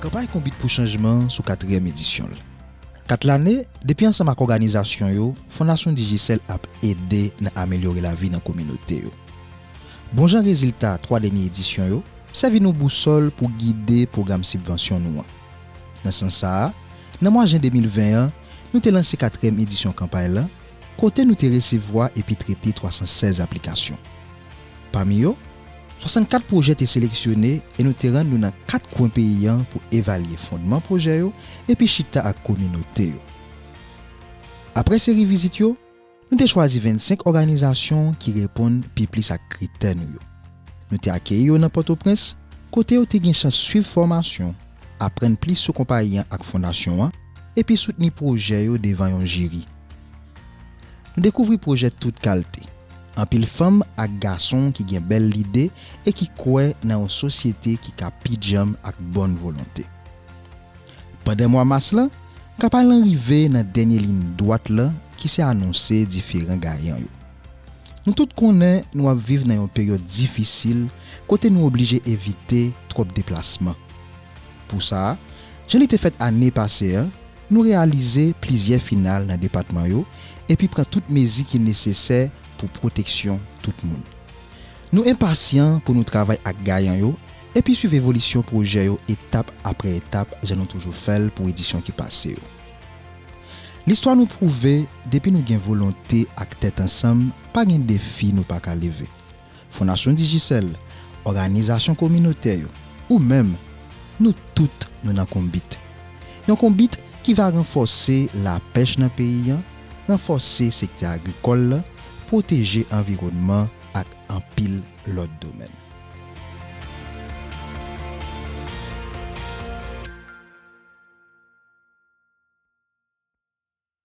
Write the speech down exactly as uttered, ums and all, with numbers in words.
Kanpay Konbit pou Chanjman sou katriyèm edisyon l. Kat lane, depi ansanm ak òganizasyon yo, Fondasyon Digicel ap ede nan amelyore lavi nan kominote yo. Bon jan rezilta twa dènye edisyon yo sèvi nou bousòl pou gide pwogram sibvansyon nou an. Nan sans sa a, nan mwa jen de mil ven an, nou te lanse katriyèm edisyon kanpay la, kote nou te resevwa epi trete twa san sèz aplikasyon. Pami yo, swasannkat pwojè te seleksyone e nou te rann nou nan kat kwen peyi an pou evalye fondman pwojè yo epi chita ak kominote yo. Apre seri vizit yo, nou te chwazi vennsenk òganizasyon ki reponn pi plis ak kritè nou yo. Nou te akeyi yo nan Pòtoprens, kote yo te gen chans swiv fòmasyon, aprann plis sou konpayi an ak fondasyon an, epi soutni pwojè yo devan yon jiri. Nou dekouvri pwojè tout kalte. Anpil fanm ak gason ki gen bèl lide e ki kwè nan yon sosyete ki ka pi djanm ak bòn volonte. Pandan mwa mas la, kanpay lan rive nan dènye liy dwat la ki se anonse diferan gayan yo. Nou tout konnen nou ap viv nan yon peryòd difisil kote nou oblije evite twòp deplasman. Pou sa, jan li te fèt ane pase a, nou reyalize plizyè final nan depatman yo epi pran tout mezi ki nesesè pou pwoteksyon tout moun. Nou enpasyan pou nou travay ak gayan yo epi swiv evolisyon pwojè yo etap apre etap jan nou toujou fè l pou edisyon ki pase yo. Listwa nou pwouve, depi nou gen volonte ak tèt ansanm, pa gen defi nou pa ka leve. Fondasyon Digicel, òganizasyon kominotè yo, ou menm, nou tout nou nan konbit. Yon konbit ki va ranfòse lapèch nan peyi an, ranfòse sektè agrikòl la, pwoteje anviwònman ak anpil lòt domèn.